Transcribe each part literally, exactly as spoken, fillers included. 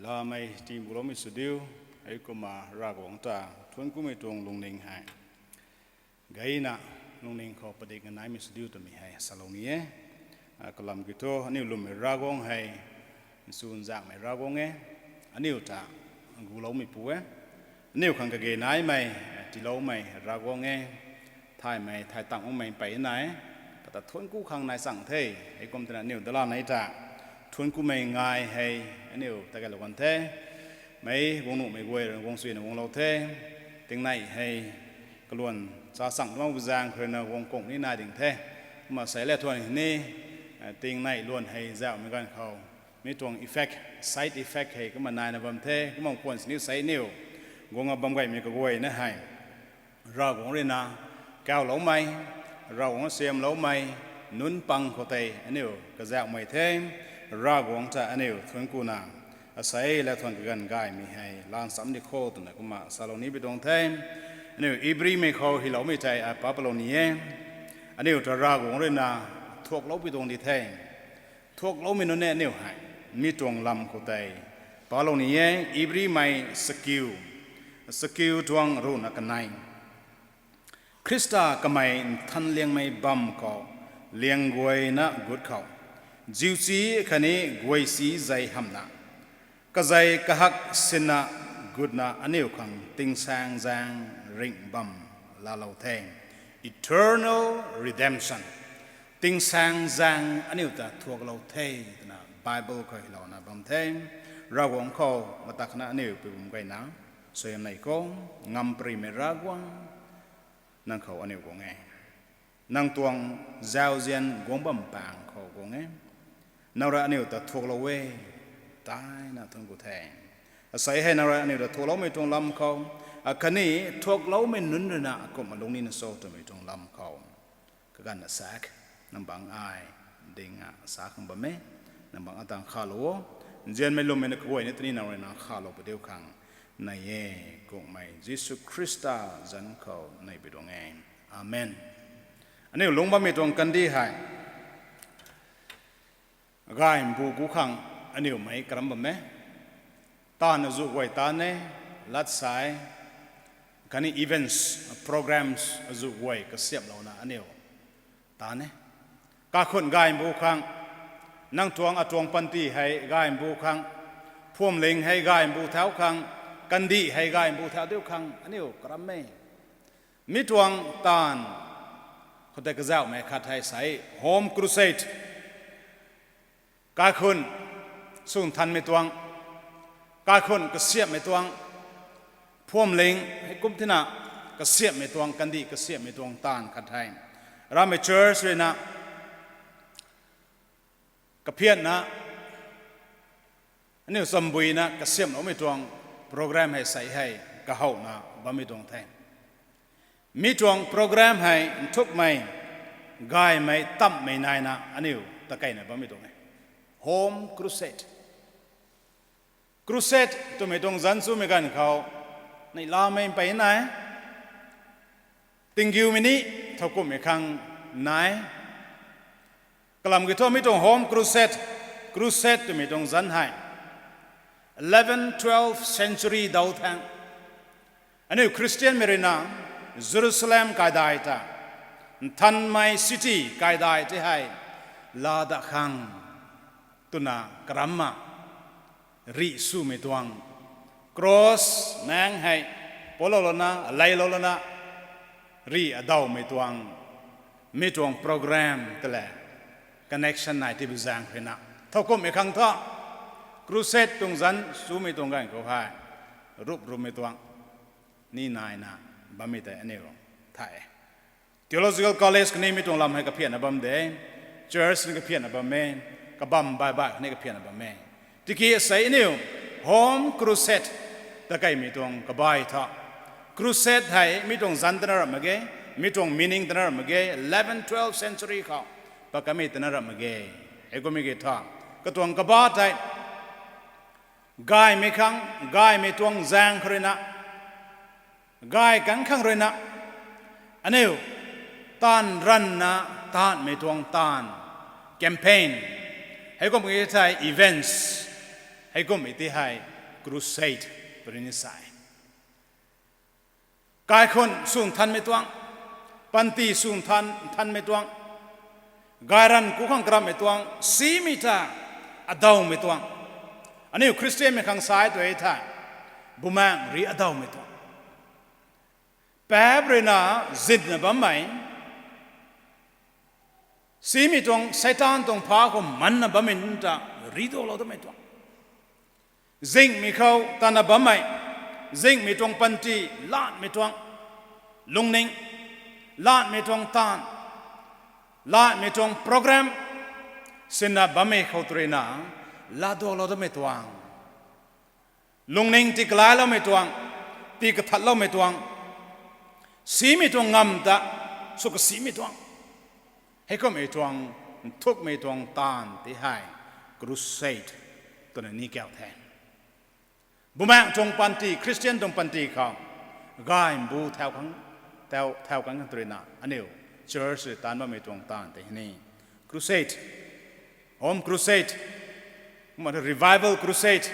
Lamei tiibuloumei sw diu, heikumna Ravguangc ta thuanc kumei tuang lungning hei gayna lungning khou padik naimei sw diu twmei hei salou ni e. Kalam kiu thu aniu lwmmei Ravguangc hei nchunzaenghmei Ravguangc e, aniu ta guloumeipu e, aniu khang kage naimei tiiloumei Ravguangc e. Thaymei thay tangmei mpeyna e, kata thuanc ku khang nai chang the. Heikum twna aniu dalan nei ta thuanc kumei ngai hei aniu ta kailou kan the. Meic guang nuhmei guay rui guang chuyna guanglou the. Tingnei hei kaluan cha chang mak zaeng khou ruina guang kung ni nai ding the. Kumna sei le thuan ni, tingnei luan hei zauhmei ganv khou mi tuang effect, side effect hei kumna naina bam the. Kumna khwan sini sei niu guang a bam gaymei kaguayna hei Ravguangc ruina kauloumei, Ravguangc siamloumei nunc pang khou tei aniu kazauhmei the. Ravguangc ta aniu thuanc kuna asei le thuan kaganv gaymei hei lan cham di kho twna kumna salou ni pi tuang the. Aniu Ibrimei khou hyloumei tei ai pa palou ni e. Aniu ta Ravguangc ruina thuaklou pi tuang di the. Thuakloumei nunc e aniu hei mi tuang lam khou tei palou ni e. Ibrimei sakiu, sakiu tuang ruhna kanei. Khrista kamei nthanliangmei bam khou liang guayna gut khou, ziuci khatni guaysi zei hamhna, kazei kahak sinna gutna aniu khang tingsaengzaeng ringh bam laalou the. Eternal redemption. Tingsaengzaeng aniu ta thuaklou the twna Bible khou hylouna bam the. Ravguangc khou mata khana aniu pui bum gayna suaihiamnei khou, ngamparymei Ravguangc, nang khou aniu guang e. Nang tuang zauzian guang bam pang khou guang e. Nang rui aniu ta thuaklou e, taina thuanc ku the. Asei hei nang rui aniu ta thuakloumei tuang lam khou, akhatni thuakloumei nunc ruina akumhna lungning na cho twmei tuang lam khou kaganvna sak, nang bangc ai dinga sa khang bam e. Nang bangc atang khalou o. Nzianmei lwmmei na kaguay ni tini nang rui nang khalou padiu khang nei e. Kummei Jisu Khrista zanc khou nei pi tuang e. Amen. Aniu lungc bammei tuang kandih hei gaymbu gu khang aniu meic karam bam e. Taanv azuh guay taanv e, lat sai, khatni events, programs azuh guay kasiamhlouna aniu taanv e. Kakhun gaymbu khang, nang tuang atuang panty hei gaymbu khang, phuamling hei gaymbu thau khang, kandih hei gaymbu thau diu khang aniu karam e. Mi tuang taanv khou tei kazauhmei khat hei sei Home Crusade. Kaikhun sw nthanmei tuang, kaikhun kasiamhmei tuang, phuamling heikum thina kasiamhmei tuang, kandih kasiamhmei tuang taanv khat hei ramei church ruina kaphianna, aniu chambuina kasiamhloumei tuang program hei sei hei kahowna bammei tuang the. Mi tuang program hei nthukmei, gaymei, tamhmei naina aniu takeina bammei tuang e. Home Crusade. Crusade twmei tuang zanc chumei ganv khou neihlamei mpeyna e. Tinggiumei ni thowkumhmei khang nai. Kalam kiu thu mi tuang Home Crusade, Crusade twmei tuang zanc hei eleven, twelve century dau thang, aniu Christianmei ruina Jerusalem kaidai ta, nthanmei city kaidai tei hei laa dat khang twna karamna rih swmei tuang, cross maengc hei pulou lana, leilou lana, rih adawmei tuang, mi tuang program tei le connection nai tibi zaeng ruina thowkumhmei khang thu Crusade tuang zanc chumei tuang ganv khou hei rup rummei tuang ni naina bammei tei aniu thay e. Theological College khatni mi tuang lam hei kaphianna bam de, church ni kaphianna bam e, kabam baih baih khatni kaphianna bam e. Tiki sei aniu Home Crusade takeimei tuang kabaih thu, Crusade hei mi tuang zanc tana ramh mak ge, mi tuang meaning tana ramh mak ge, eleven, twelve century khou pakamei tana ramh mak ge. Heikummei ki thu, katuang kabah tei gaymei khang, gaymei tuang zaeng khou ruina, gay kang khang ruina, aniu taanv ranvna, taanvmei tuang taanv, campaign, heikum ki thei events, Hei kummei ti hei crusade puni ni sa e. Kaikhunh sw nthanmei tuang, panty sw nthan nthanmei tuang, gayranv ku khang karamhmei tuang, simei ta adawmei tuang, aniu Khristianmei khang sa e tw e thei, bumaengh rui adawmei tuang, paap rui na zinna bammei, simei tuang Seitaan tuang pha khou manna bammei nunc ta riduaklou tamei tuang, zinghmei khou tana bammei, zinghmei tuang panty, latmei tuang lungning, latmei tuang taanv, latmei tuang program sinna bammei khou tw rui na latduaklou tamei tuang, lungning tii kalailoumei tuang, tii kathatloumei tuang, simei tuang ngamv ta sw kasimei tuang, hei kummei tuang nthukmei tuang taanv ti hei crusade twna ni kau the. Bumaengh tuang panty, Khristian tuang panty khou gay mbu thau khang, thau, thau khang tw rui na aniu church rui taanv bammei tuang taanv tei hei ni crusade, home crusade, kumna revival crusade,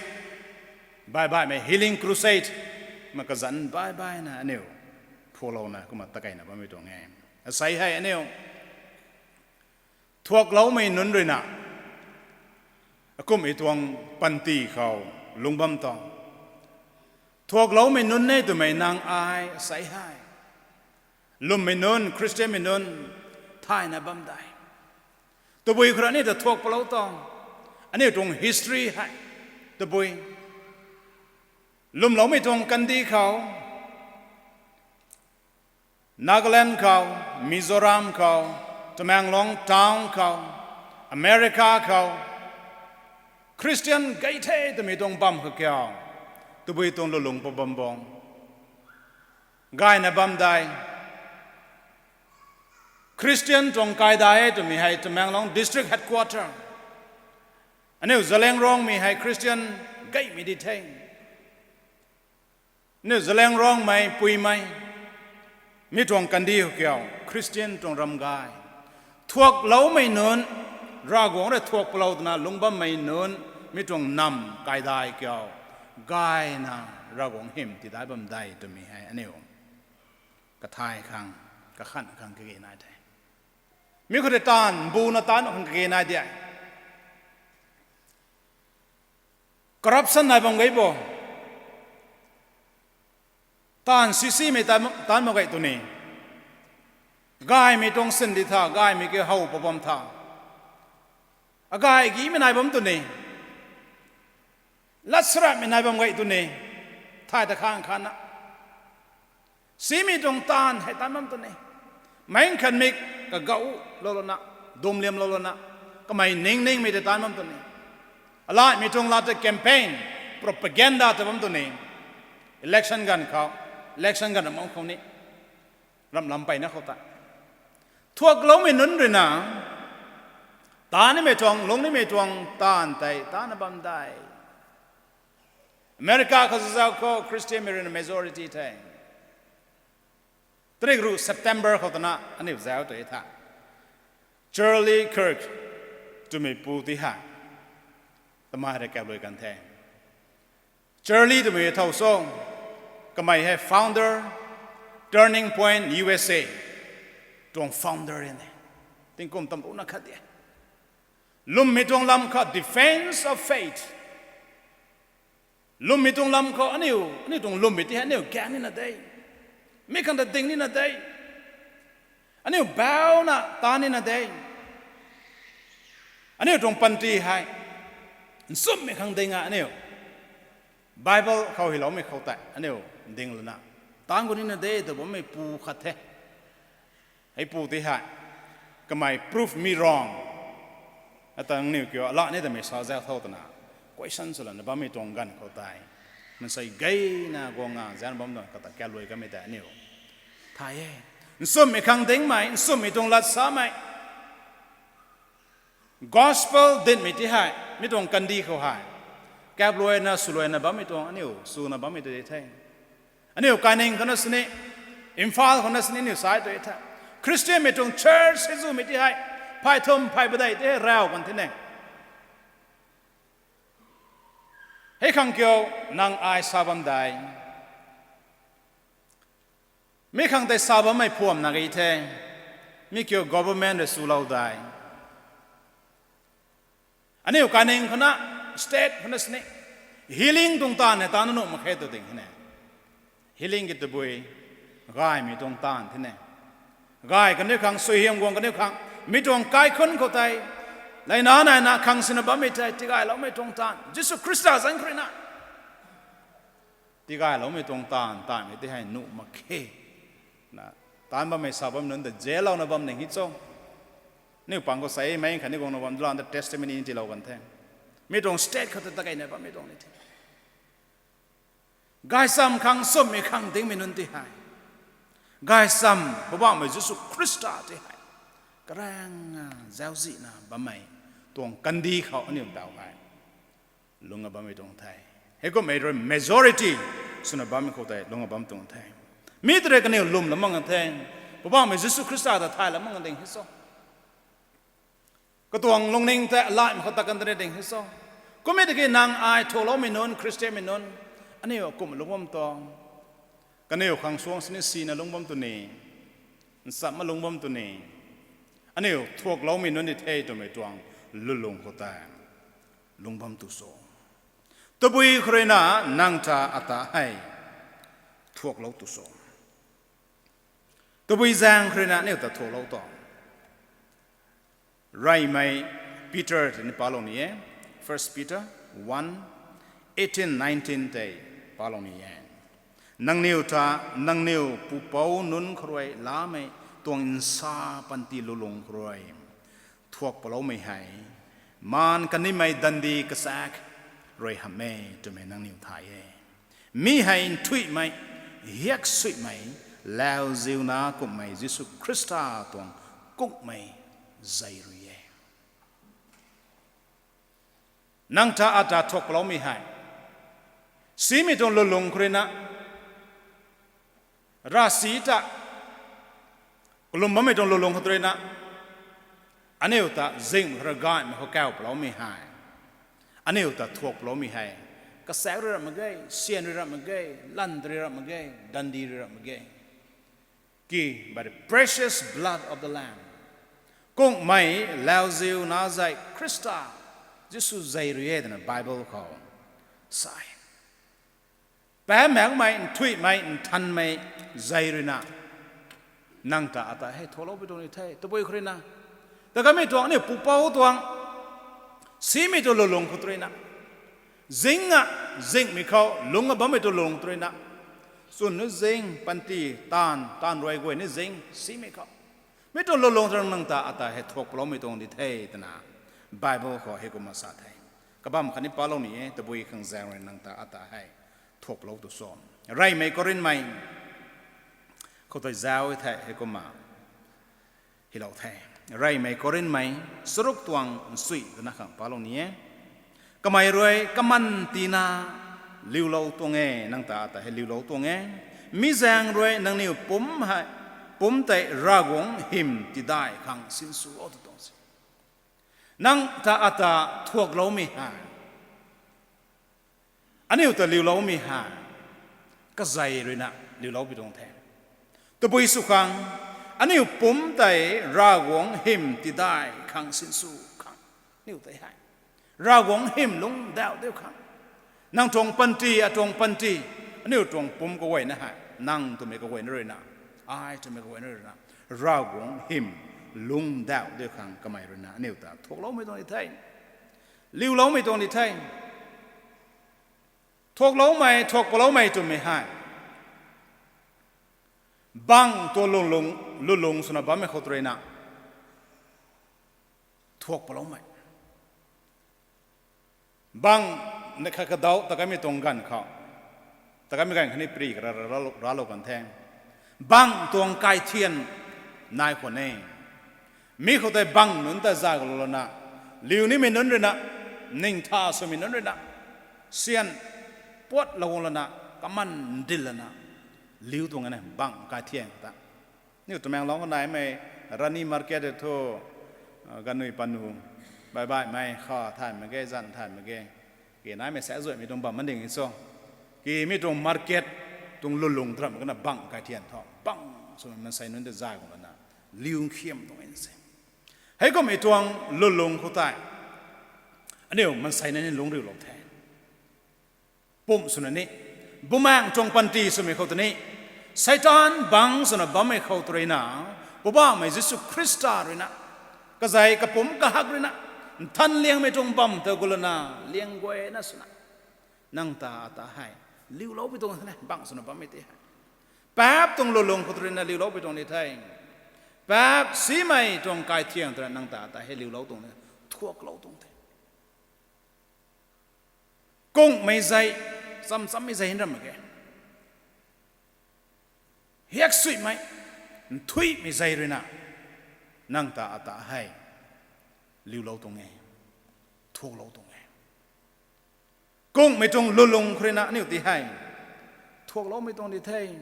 baih baihmei healing crusade, kumna kazanc baih baihna aniu phulouna kumna takeina bammei tuang e. Asei hei aniu thuakloumei nunc rui na, akumhmei tuang panty khou lungc bam tuang, thuakloumei nunc e twmei nang ai asei hei, lwmmei nunc, Khristianmei nunc, thayna bam de. Tabui khou rui aniu ta thuak palou tuang, aniu tuang history hei, tabui lwmloumei tuang kandih khou, Nagaland khou, Mizoram khou, Tamenglong town khou, America khou, Khristian gay the twmei tuang bam khou kiu, tabui tuang lulung pa bam bang, gayna bam de. Khristian tuang kaidai e twmei hei Tamenglong district headquarter, aniu Zeliangrongmei hei Khristian gaymei di the. Aniu Zeliangrongmei, Puimei, mi tuang kandih khou kiu Khristian tuang ram gay, thuakloumei nunc, Ravguangc rui thuak palou twna lungc bammei nunc, mi tuang nam kaidai kiu gayna Ravguangc hym tidai bam de twmei hei aniu kathay khang, kakhan khang kage nai the. Mi khou tei taanv mbuna taanv khang kage nai de. Corruption nai bam gay bo, taanv sisimei taanv, taanv mak gay tw ni, gaymei tuang sin di tha, gaymei kiu how pa bam tha, agay gimei nai bam tw ni, lat saratmei nai bam gay tw ni, thay ta khang khanna, simei tuang taanv hei taanv bam tw ni, meic khatmei kagau lou lana, dumliam lou lana, kamei ning ningmei tei taanv bam tw ni, alaimei tuang lat ta campaign, propaganda ta bam tw ni, election ganv khou, election ganv ram khou ni, ramlam mpeyna khou ta thuakloumei nunc rui na, taanv nimei tuang, lungc nimei tuang taanv tei taanvna bam de. America khou zazau khou Khristianmei rui na majority the. Tarik ruh September khou twna aniu zau tei tha, Charlie Kirk twmei pu ti hei, tamei rui kaplui kan the. Charlie twmei thow so, kamei hei founder, Turning Point U S A tuang founder e ne. Tingkum tamruna khat de. Lwmmei tuang lam khou defence of faith, lwmmei tuang lam khou aniu, aniu tuang lwmmei ti hei aniu gan nina de, mi khang ta ding nina de, aniu bauna ta nina de, aniu tuang panty hei nchumhmei khang ding a aniu Bible khou hyloumei khou tei aniu ding lana, taanv gu nina de tw bammei pu khat the. Hei pu ti hei, kamei prove me wrong, atang niw kiu ala ni tamei sa zau tho twna question swlana bammei tuang ganv khou tei, mansei gayna guang nga zan bam tuang kata kalui kamei tei aniu thay e. Nchumhmei khang dingmei, nchumhmei tuang lat samei, gospel dinmei ti hei mi tuang kandih khou hei kapluaina swluaina bammei tuang aniu swna bammei tei the. Aniu Kaining khou na sini, Imphal khou na sini aniu sai tu the. Khristianmei tuang church hei zumei ti hei phay thum phay padeih ti hei raw kan the ne. Hei khang kiu nang ai sa bam dai. Mi khang tei sa bammei phuam na gei the. Mi kiu government rui swlou dai. Aniu kaning khou na, state khou na sini, healing tuang taanv hei ta na nuh mak khe tw ding hei ne. Healing ki tabui, gaymei tuang taanv the ne. Gay kaniw khang, suaihiam guang kaniw khang, mi tuang kaikhunc khou tei, leina naina khang sina bammei tei tigayloumei tuang taanv Jisu Khrista zanc khou rui na tigayloumei tuang taanv, taanvmei tei hei nuh mak khe. Na, taanv bammei sa bam nunc ta jail louna bam ning hei cho. Niu pang khou sa e, mei khatni guangna bam dulan ta testimony ni tiilou kan the. Mi tuang state khou ta ta keyna bammei tuang ni the. Gaysam khang, sumhmei khang dingmei nunc ti hei, gaysam Poubauhmei Jisu Khrista ti hei karaeng, a, zauczihna bammei tuang kandih khou aniu daw hei lungc a bammei tuang the. Heikummei rui majority swna bammei khou tei lungc a bam tuang the. Mi tei rui kaniw lwm lam mak kan the. Poubauhmei Jisu Khrista ta thay lam mak kan ding hei cho. Katuang lungning tei alaimei khou ta kan tei ding hei cho. Kummei tiki nang ai thuakloumei nunc, Khristianmei nunc, aniu kum lungc bam tuang, kaniw khang suang sini sina lungc bam tw ni, nchamna lungc bam tw ni, aniu thuakloumei nunc ni the twmei tuang lulung khou tei lungc bam tu cho. Tabui khou rui na nang ta ata hei thuaklou tu cho. Tabui zaeng khou rui na aniu ta thuaklou tuang. Reymei Peter tei ni palou ni e, First Peter one, eighteen, nineteen tei palou ni e. Nangniw ta, nangniw pupouc nunc khou rui lamei tuang nsa panty lulung khou rui thuak paloumei hei, maan kanimei dandi kachaekc rui hamh e twmei nangniw thay e. Mi hei nthuihmei, hiaksuihmei, lauziuna kumhmei Jisu Khrista tuang kungmei zei rui e. Nang ta ata thuak paloumei hei, simei tuang lulung khou rui na, ravsic ta kalum bammei tuang lulung khou rui na, aniu ta zing khou rui gaymei khou kauc paloumei hei, aniu ta thuak paloumei hei, kachaekc rui rap mak ge, syan rui rap mak ge, lan rui rap mak ge, dandi rui rap mak ge, ki by the precious blood of the Lamb, kungmei lauziuna zei Khrista Jisu zei rui e twna Bible khou sa e. Paapc maekmei, nthuihmei, nthanmei zei rui na, nang ta ata hei thuakloupui tuang ni the, tabui khou rui na. Ta kamei tuang aniu pupouc tuang, simei tuang lulung khou rui na, zing a, zingmei khou lungc a bammei tuang lulung khou rui na, chwn ni zing, panty, taanv, taanv rui guay ni zing, simei khou, mi tuang lulung rui nang ta ata hei thuak paloumei tuang di the twna Bible khou heikumna sa the. Kabam khatni palou ni e, tabui khang zaeng rui nang ta ata hei thuak palou tu cho. Reymei Korinthmei khou tei zauc the, heikumna hylou the. Reymei Korinthmei charuk tuang nsui twna khang palou ni e. Kamei rui kaman tina liulou tuang e, nang ta ata hei liulou tuang e. Mi zaeng rui nangniw pumc hei, pumc tei Ravguangc hym tidai khang sinsw o tu tuang se. Nang ta ata thuakloumei hei, aniu ta liuloumei hei, kazei rui na liuloupui tuang the. Tabui sw khang, aniu pumc tei Ravguangc hym tidai khang sinsw khang, aniu tei hei Ravguangc hym lungc dauh diu khang, nang tuang panty, atuang panty, aniu tuang pumc kaguayna hei, nang twmei kaguayna rui na, ai twmei kaguayna rui na, Ravguangc hym lungc dauh diu khang kamei rui na aniu ta thuakloumei tuang di the, liuloumei tuang di the. Thuakloumei, thuak paloumei twmei hei, bang tuang lulung, lulung swna bammei khou rui na thuak paloumei. Bang, na khat kadauh ta kamei tuang ganv khou, ta kamei ganv khatni pri kara ralou kan the. Bang tuang kaithian nai khwan e. Mi khou tei bang nunc ta zay kalou lana, liu nimei nunc rui na, ningtha swmei nunc rui na, syan puatlou guang lana, kaman ndil lana liu tuang e, bang kaithian khou ta. Niu Tamenglong khou naimei Rani Market thu, ganui panu, baih baihmei kha thay mak ge, zan thay mak ge, Ke naimei sa zuaimei tuang bam man ding e cho. Ke mi tuang market tuang lulung tram kana bang kai thian tho. Bang swna mansei nunc ta zay kum lana. Liu khiam tuang e se. Hei kum mi tuang lulung khou tei. Aniu mansei na ni lungriulou the. Pum swna ni. Bumaeng tuang panty swmei khou ta ni. Satan bang swna bammei khou ta ruina. Poubauhmei Jisu Khrista ruina. Kazei kapum kahak ruina. Nthan liangmei tuang bam ta gulana. Liang guayna swna. Nang ta ata hei. Liuloupui tuang the, bang swna bammei ti hei. Paap tuang lulung khou ta ruina liuloupui tuang ni the. Paap simei tuang kai thiang ta nang ta ata hei liulou tuang ni. Thuaklou tuang the. Kungmei zei, cham chammei zei hin ram mak ge. Hiak suimei, nthuimei zei ruina, nang ta ata hei, liulou tuang e, thuaklou tuang e. Kungmei tuang lulung khou ruina aniu ti hei, thuakloumei tuang di the.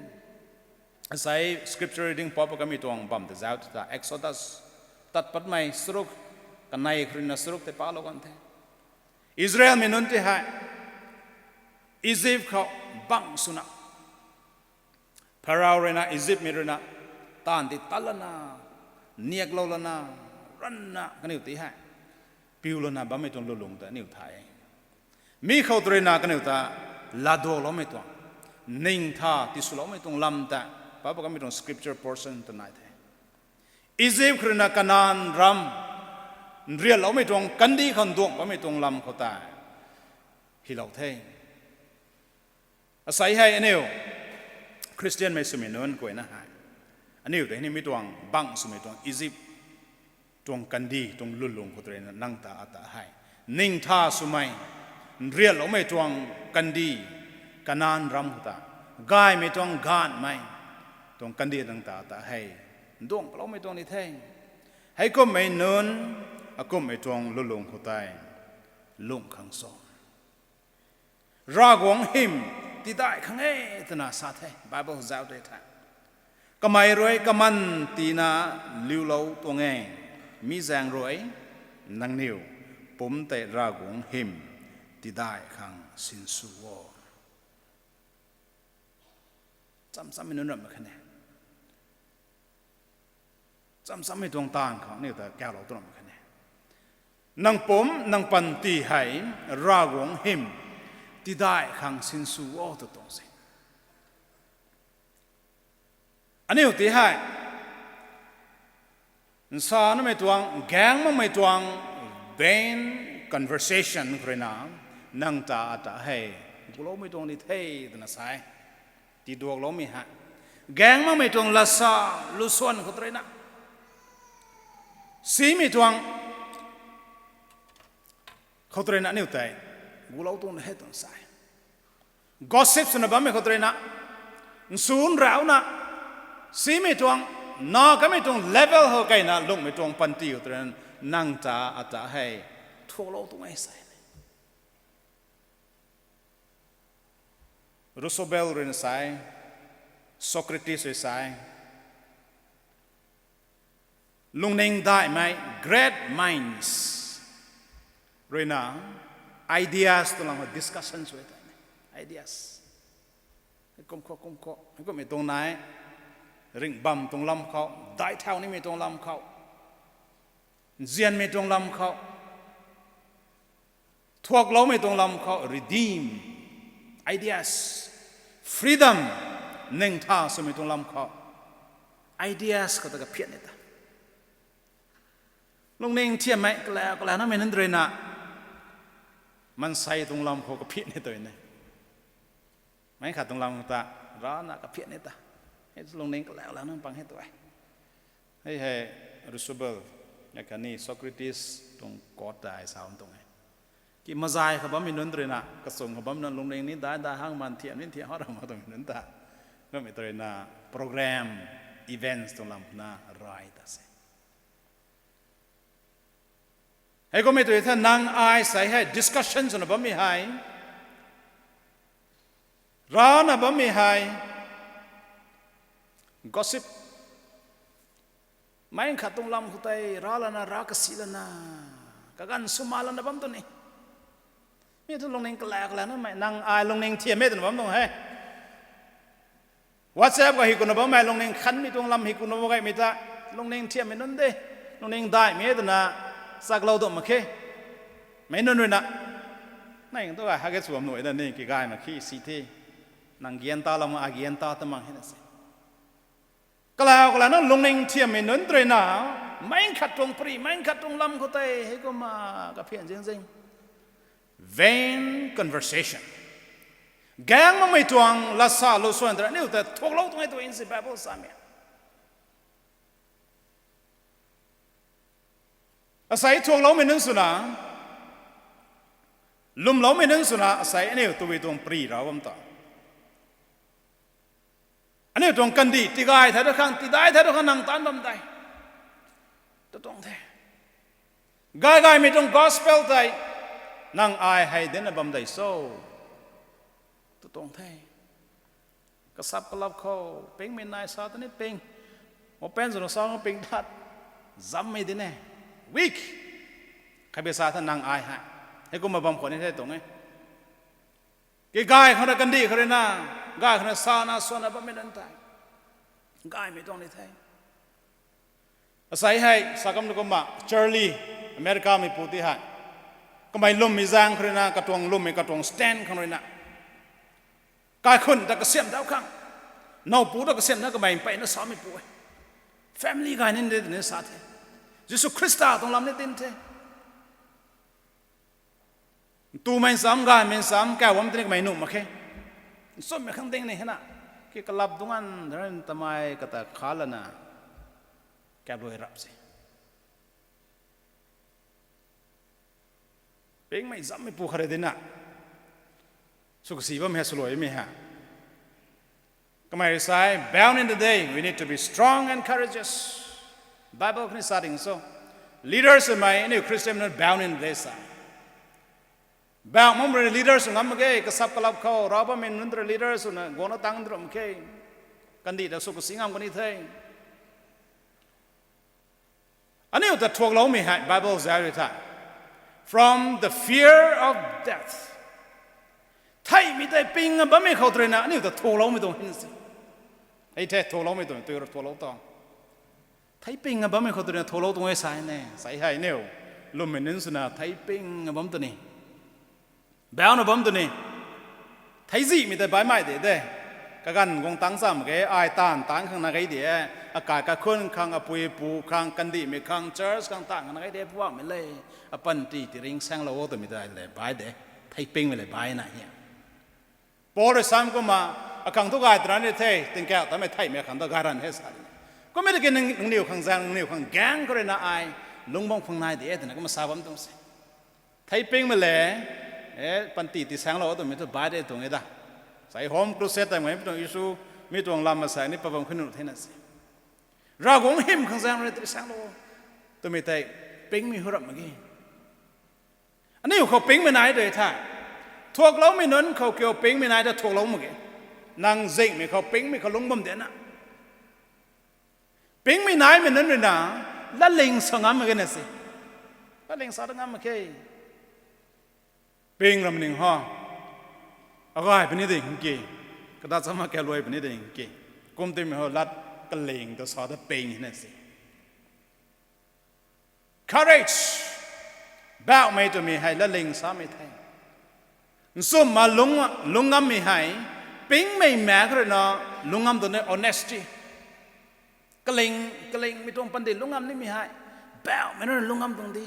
Asei scripture reading pop kamei tuang bam ta zau ta Exodus, tat patmei saruk, kanei khou ruina saruk tei palou kan the. Israelmei nunc ti hei, Egypt khou bang swna. Pharaoh ruina, Egyptmei ruina, taanv ti tat lana, niaklou lana, ranna, kaniw ti hei. Piu lana bammei tuang lulung ta aniu thay. Mi khou ta ruina kaniw ta, laduakloumei tuang. Ningtha tiswloumei tuang lam ta, papa kamei tuang scripture portion ta nai the. Egypt khou ruina Kanan ram, nriatloumei tuang, kandih khou nduang bammei tuang lam khou tei. Hilou the. Asei hei aniu, Christianmei swmei nunc kuayna hei. Aniu ta hei ni mi tuang bang swmei tuang Egypt, tuang kandih, tuang lulung khou ta ruina nang ta ata hei. Ningtha swmei, nriatloumei tuang kandih, Kanan ram khou ta. Gaymei tuang gaanhmei, tuang kandih nang ta ata hei. Nduang paloumei tuang ni the. Heikumhmei nunc, akumhmei tuang lulung khou tei. Lung khang so. Ravguangc hym, tidai khang e twna sa the, Bible zauc tei the. Kamei rui kaman tina liulou tuang e, mi zaeng rui, nangniw, pumc tei Ravguangc hym, tidai khang sinsw o. Cham chammei nunc ram mak khe ne. Cham chammei tuang taanv khou aniu ta kaulou tuang ram mak khe ne. Nang pumc, nang panty hei, Ravguangc hym, tidai khang sinsw o tw tuang se. Aniu ti hei, nsa namei tuang, gaeng makmei tuang, vain conversation khou ruina, nang ta ata hei, guloumei tuang ni the twna sa e. Tiduakloumei hei. Gaeng makmei tuang lasa, lusuan khou ta ruina. Simei tuang khou ta ruina aniu tei. Gulou tuang he tuang sa e. Gossip swna bammei khou ta ruina. Nsun rauna. Simei tuang, na kamei tuang level khou kaina lungmei tuang panty khou ta ruina. Nang ta ata hei. Thuaklou tuang e sa e. Rousseau ruina sa e, Socrates rui sa e, lungning daihmei great minds ruina ideas tuang lam khou discussion sw e tei. Ideas. Kum khou, kum khou, kumhmei tuang nai, ringhbam tuang lam khou, dai thau nimei tuang lam khou, nzianmei tuang lam khou, thuakloumei tuang lam khou, redeem, ideas, freedom, ningtha swmei tuang lam khou, ideas khou ta kaphian ni ta. Lungning thiammei, kalau, kalau namei nunc ruina, mansei tuang lam khou kaphian ni tw ne. Meic khat tuang lam ta, rana kaphian ni ta. Hei lungning kalau, kalau nunc pang hei tw e. Hei hei, Rousseau, ya khatni Socrates tuang quote ta ai sa bam tuang e. Ki mazai khou bammei nunc ruina, kachung khou bammei nunc lungning ni dai dai hang man thiam ni thiam hou ram mak twmei nunc ta. Bammei ruina program, events tuang lam na rai ta se. Heikumhmei tei the nang ai sei hei discussion swna bammei hei. Rana bammei hei. Gossip. Meic khat tuang lam khou tei, ra lana, ra kasi lana. Kaganv swma lana bam tu ni. Mi thu lungning kala kala namei, nang ai lungning thiam e twna bam tuang he. WhatsApp khou hi kuna bammei lungning khanmei tuang lam hi kuna bam gaymei ta, lungning thiammei nunc de, lungning daihmei e twna chaklou dam mak khe. Mei nunc rui na, nang tu gay hage sw bam nuh da ni, kigay mak khe si the. Nang gian ta lam a gian ta ta mang hena se. Kalau kala na lungning thiammei nunc rui na, mei khat tuang pri, mei khat tuang lam khou tei hei kumna kaphian zing zing. Vain conversation. Gaeng makmei tuang lasa lu suan tei aniu ta thuaklou tuang e tu in si Bible samei. Asei thuakloumei nunc swna, lwmloumei nunc swna asei aniu tabui tuang pri ra bam ta. Aniu tuang kandih tigay thei tu khang, tidai thei tu khang nang taanc bam tei tu tuang the. Gay gaymei tuang gospel tei nang ai hei dinna bam tei so tu tuang the. Kasap kalap khou pingmei nai sa ta ni ping, open swna sa ping tat, zammei di ne, weak. Khaibei sa tha nang ai hei, hei kumna bam khwan ni the tuang e. Kigay khang rui kandih khou rui na, gay khang rui sana swana bammei nunc tei gaymei tuang ni the. Asei hei sa kam na kumna Charlie, Americameipu ti hei, kamei lwmmei zaeng khou rui na, katuang lwmmei katuang stand khang rui na, kaikhun ta kasiam dau khang, nowpu ta kasiam na kamei mpeyna sameipu e. Family gay ni de twna sa the. Jisu Khrista tuang lam ni tin the. Ntumei nsam, gaymei nsam, kau bam tini kamei nuh mak khe. Nchumhmei khang ding ni hena, ki kalap dungc an, tamei kata kha lana, kap lui rap se. Pingmei zammeipu khat rui dina, sw kasi bammei ha, swluaimei ha. Kamei rui sa e, bound in the day, we need to be strong and courageous. Bible khou ni sa ding so. Leaders swmei, aniu Christian nunc bound in the day sa. Bound makmei rui leaders sw ngam mak ge, kasap kalap khou, rav bammei nunc ta rui leaders swna guangna tang drum khe. Kandih ta sw kasi ngam kani the. Aniu ta thuakloumei hei Bible zauc rui the. From the fear of death. Theihmei tei ping a bammei khou tei rui na aniu ta thuakloumei tuang hin se. Hei the thuakloumei tuang, tui rui thuaklou ta. Thei ping a bammei khou tei rui na thuaklou tuang e sa ne, sa hei niu. Lwmmei nunc swna thei ping a bam tu ni, bauna bam tu ni. Theizihmei tei baihmei de de. Kaganv guang tang cham mak ge, ai taanv taanc khang na ge de. Akai kaikhun khang, apui apu khang, kandihmei khang, church khang taanv khang na ge de, Poubauhmei le, apanty tiringh saenglou o twmei tei le bai de. Thei pingmei le baina hi. Paul rui sam kumna, akhang thu gay tw ran ni the, tingkauh tamei theihmei akhang thu gay ran the sa. Kummei tiki nang, nangniw khang zaeng, nangniw khang gaeng khou rui na ai lungc bam khang nai de twna kumna sa bam tuang se. Thei pingmei le, e, panty tisaenglou twmei thu bai de tuang e da. Sai home crusade tei mei mi tuang issue, mi tuang lam masei ni pa bam kha nuh thena se. Ravguangc hym khang zaeng rui tisaenglou twmei tei pingmei hu rap mak ge. Aniu khou pingmei nai de the. Thuakloumei nunc khou kiu pingmei nai ta thuaklou mak ge. Nang zinghmei khou pingmei khou lungc bam de na. Pingmei naimei nunc rui na, latling sa ngam mak ge na se. Latling sa ta ngam mak khe. Ping ram ning ho. Agay puni ding ki. Kata chama kaluai puni ding ki. Kum timei ho lat kaling ta sa ta ping na se. Courage. Bauhmei twmei hei latling samei the. Nchumhna lungc, lungc ngammei hei, pingmei mak rui na lungc ngam tuang ni honesty. Kaling, kalingmei tuang panty lungc ngam nimei hei, bauhmei rui na lungc ngam tuang di.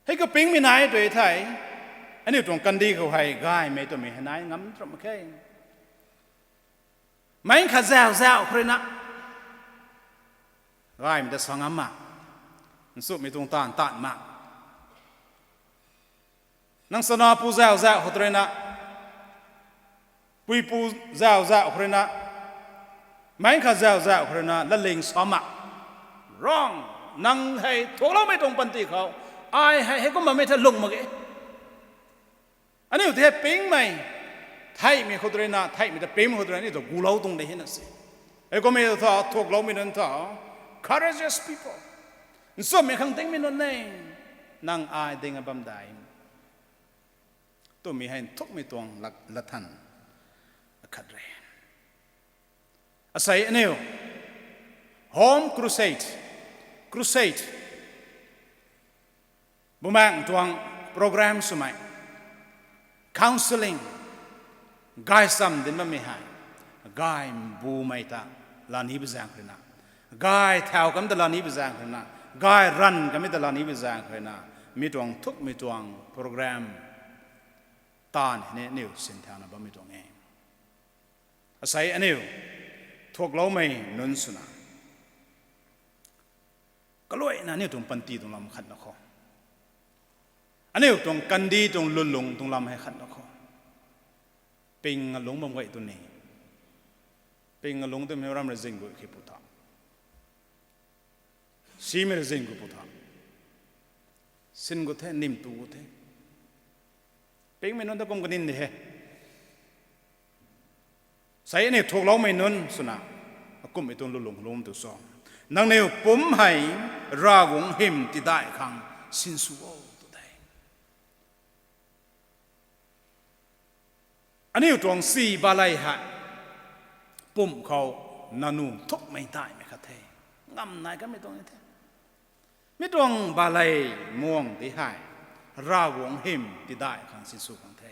Hei khou pingmei nai tu thei, aniu tuang kandih khou hei gaymei twmei hei nai ngam tu ram mak khe. Meic khat zauh zauh khou rui na, gaymei ta sa ngam mak, nchumhmei tuang taanv taanv mak. Nang chanapu zauh zauh khou rui na, puipu zauh zauh khou rui na, meic khat zauh zauh khou rui na latling sa mak. Wrong. Nang hei thuakloumei tuang panty khou, ai hei hei kum bammei the lung mak ge. Aniu tei hei pingmei, theihmei khou rui na, theihmei ta pingmei khou rui na, aniu ta gulou tuang de hina se. Hei kummei thu, thuakloumei nunc thu, courageous people. Nchumhmei khang dingmei nunc ne, nang ai ding a bam dai. twmei hei nthukmei tuang lat, lat than akhat re. Asei aniu home crusade, crusade, Bumaengh tuang program swmei, counselling, gaychamv dinc bammei hei, gay mbumei ta lani bi zaeng khou rui na, gay thau kamei ta lani bi zaeng khou rui na, gay ranv kamei ta lani bi zaeng khou rui na, mi tuang nthukmei tuang program taanv hei ni aniu sinthauna bammei tuang e. Asei aniu thuakloumei nunc swna, kaluaina aniu tuang panty tuang lam khat na khou, aniu tuang kandih tuang lwnlung tuang lam hei khat na khou, ping alungc bam gay tu ni, ping alungc twmei ram rui zing gu khi pu tha, simei rui zing gu pu tha, sin gu the, nim tu gu the, pingmei nunc ta kum kanin de he. Asei aniu thuakloumei nunc swna, akumhmei tuang lulung lum tu cho, nangniw pumc hei Ravguangc hym tidaih khang sinsw o, tu the. Aniu tuang si balei hei pumc khou nanu nthukmei daihmei khat the, ngam nai kamei tuang the. Mi tuang balei muang ti hei Ravguangc hym tidaih khang sinsw khang the.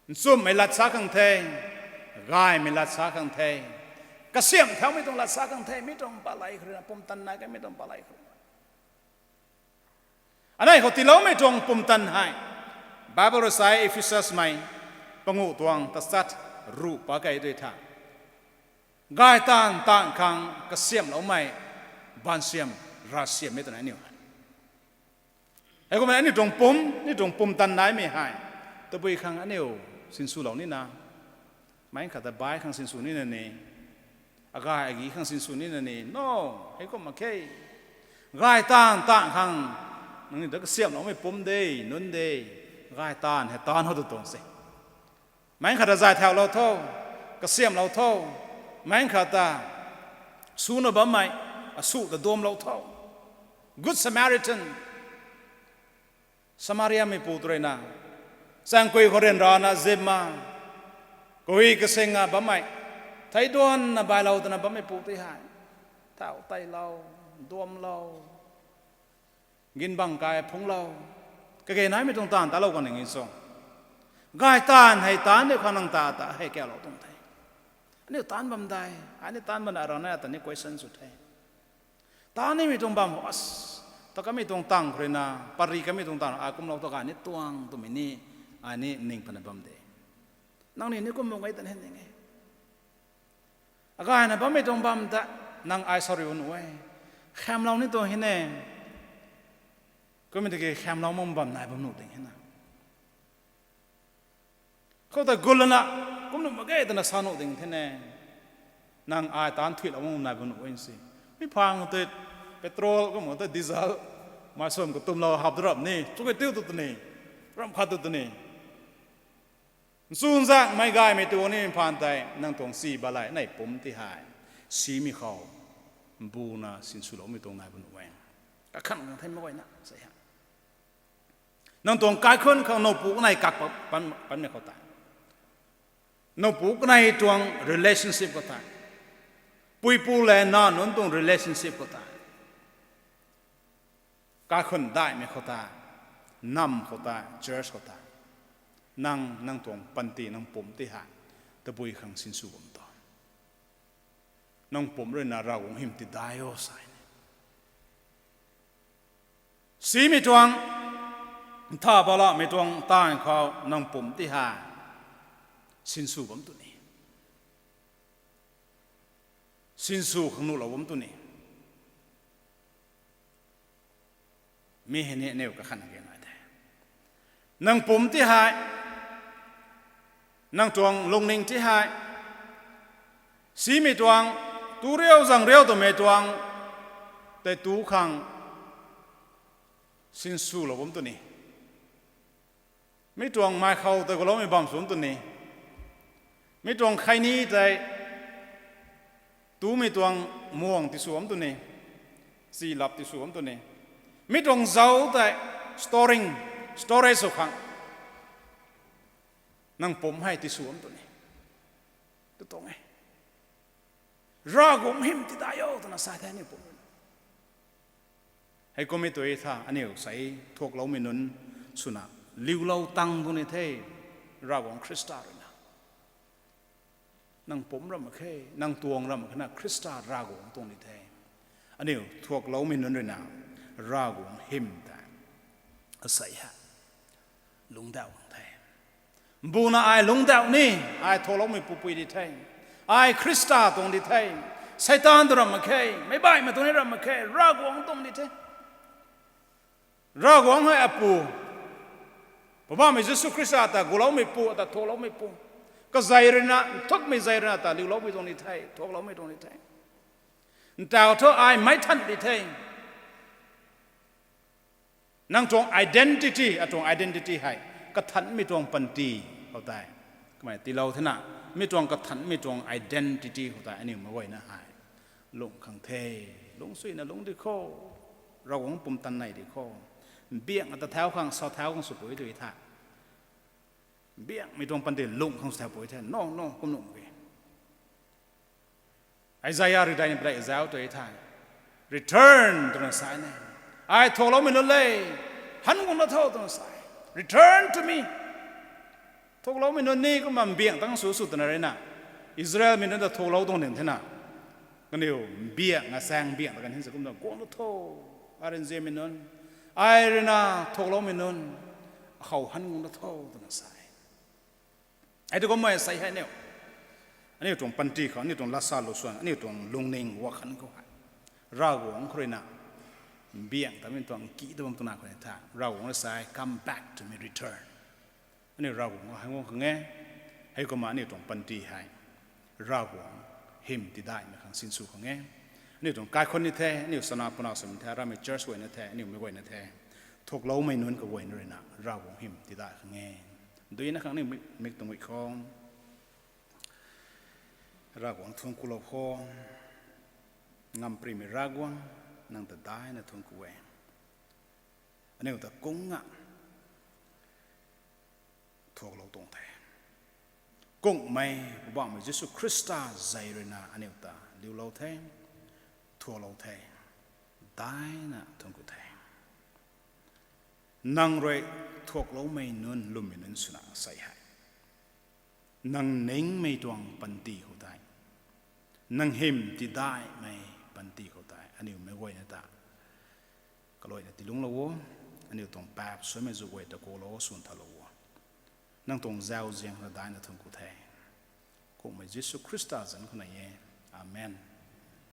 Nchumhmei lat sa khang the, gaymei lat sa khang the, kasiamh thaumei tuang lat sa khang the, mi tuang balei khou rui na, pumtan nai kamei tuang balei khou rui na. Anei khou tiiloumei tuang pumtan hei, Bible rui sa e, Ephesusmei panguh tuang tachat ruh pa kei tui tha, gay taanv taanv khang kasiamhloumei, baansiam, ravsiammei twna aniu hei, heikumna aniu tuang pumc, aniu tuang pumtan naimei hei tabui khang aniu sinswlou nina, meic khat ta bai khang sinsw nina ni, agay agi khang sinsw nina ni, no, heikum mak khe. Gay taanv taanv khang nangniw ta kasiamhloumei pumc de, nunc de, gay taanv hei taanv how tu tuang se. Meic khat ta zay thaulou tho, kasiamhlou tho, meic khat ta suna bammei, asu ta duamlou tho. Good Samaritan, Samariameipu tw rui na, chaengkui khou ryanrana zipma, kawi kasing a bammei, theiduanna bailou twna bammeipu tei hei, thau teilou, duamlou, ginbang kai phungclou, kage naimei tuang taanv talou kan ning e cho. Gay taanv hei taanv diu khang nang ta ta hei kaulou tuang the. Aniu taanv bam dai, aniu taanv bam na rana ta ni question sw the. Taanv nimei tuang bam as, ta kamei tuang tang khou rui na, pary kamei tuang tang, a kumlou ta gay ni tuang twmei ni, ai ni ning pana bam de. Nangniw ni kum bam gay tan hen ning e. Agayna bammei tuang bam ta, nang ai sorry nuh e. Khamlou ni tuang hei ne. Kummei tiki khamlou mak bam nai bam nuh ding hei na. Khou ta gul lana, kum nuh mak ge twna sa nuh ding the ne. Nang ai taanv thuilou mak nai bam nuh e si. Mi phang tei petrol, kum tei diesel, mei sum katumlou hap tu rap ni, chu kei tiu tu tw ni, ram khat tu tw ni. Nchunzakmei gaymei tu ni phaan tei, nang tuang si balei nei pumc ti hei, simei khou, mbuna sinswloumei tuang nai bam nuh e. Kakhang nang thei mak guayna, sa ha. Nang tuang kaikhunc khou nowpu kanei kak pa, pan, panmei khou tei, nowpu kanei tuang relationship khou tei, puipu le nac nunc tuang relationship khou tei, kaikhunc daihmei khou tei, nam khou tei, church khou tei, nang, nang tuang panty, nang pumc ti hei, tabui khang sinsw bam tu. Nang pumc rui na Ravguangc hym tidai o sa ni. Simei tuang, ntha balamei tuang taanv khou nang pumc ti hei, sinsw bam tu ni. Sinsw khang nuhlou bam tu ni. Mi hei ni aniu kakhang ge nai the. Nang pumc ti hei, nang tuang lungning ti hei, simei tuang, tu riu zang riu twmei tuang, tei tu khang sinswlou bam tu ni. Mi tuang mei khou tei guloumei bam sw bam tu ni. Mi tuang khaini tei, tumei tuang muang ti sw bam tu ni. Chi lap ti sw bam tu ni. Mi tuang zauc tei storing, storage sw khang, Nang pumc hei tiswm tu ni, tu tuang e. Ravguangc hym tidai o twna sa the aniu pumc. Heikummei tu tha aniu sei thuakloumei nunc swna liulou tang tuang ni the, Ravguangc Khrista ruina. Nang pumc ram mak khe, nang tuang ram mak khe na Khrista Ravguangc tuang ni the. Aniu thuakloumei nunc ruina Ravguangc hym tei asei hei lungcdauh kan the. Mbuna ai lungcdauh ni, ai thuakloumei pupui di the, ai Khrista tuang di the, Seitaan tu ram mak khe, meic baihmei tuang ni ram mak khe, Ravguangc tuang di the. Ravguangc hei apu, Poubauhmei Jisu Khrista ta guloumeipu, ata thuakloumeipu, kazei ruina, nthukmei zei ruina ta liuloumei tuang ni the, thuakloumei tuang ni the. Ntaw thu ai meic than di the. Nang tuang identity, atuang identity hei kathanmei tuang panty khou tei, kamei tiilou thena, mi tuang kathanmei tuang identity khou tei aniu meic guayna hei lungh khang the. Lungc suina lungc di kho, Ravguangc pumtan nei di kho. Mbiangh ata thau khang, sa thau khang swpui tu tha, mbiangmei tuang panty lungh khang sw thaupui the. No, no, kum nuh mak e. Isaia rui daina palei zauc tu tha, Return, twna sa ni. Ai thuakloumei nunc le, han guang na tho, twna sa e. Return to me. Thuakloumei nunc ni kumna mbiangh tang sw sw twna ruina, Israelmei nunc ta thuaklou tuang ning thena, kaniw mbiangh a saeng mbiangh ta kan hin sa kumna guang na tho, ai rui nzianmei nunc, ai ruina thuakloumei nunc, akhou han guang na tho, twna sa e. Hei tu kummei sei hei aniu, aniu tuang panty khou, aniu tuang lasa lu swan, aniu tuang lungning wakhan khou hei, Ravguangc khou ruina mbiangh tamei tuang ki ta bam twna khou ni tha, Ravguangc rui sa e, Come back to me, return. Aniu Ravguangc khou han guang khang e. Heikumna aniu tuang panty hei Ravguangc hym tidaihmei khang sinsw khang e. Aniu tuang kaikhunc ni the, aniu sana puna swmei the, ramei church guayna the, aniu meic guayna the, thuakloumei nunc kaguayna ruina Ravguangc hym tidaih khang e. Duina khang aniu mik, mik tuang ui kho. Ravguangc thuanc kulou kho. Ngamparymei Ravguangc, nang ta daina thuanc ku e. Aniu ta kungna thuaklou tuang the. Kungmei Poubauhmei Jisu Khrista zei ruina aniu ta liulou the, thuaklou the, daina thuanc ku the. Nang rui thuakloumei nunc, lwmmei nunc swna sei hei, nang ningmei tuang panty khou tei, nang hym tidaihmei panty khou tei aniu meic guayna ta kaluaina tiilungclou o. Aniu tuang paap suaimei zu guay ta kulou o, swn thalou o. Nang tuang zauzian khou daina thuanc ku the. Kungmei Jisu Khrista zanc khou na e. Amen.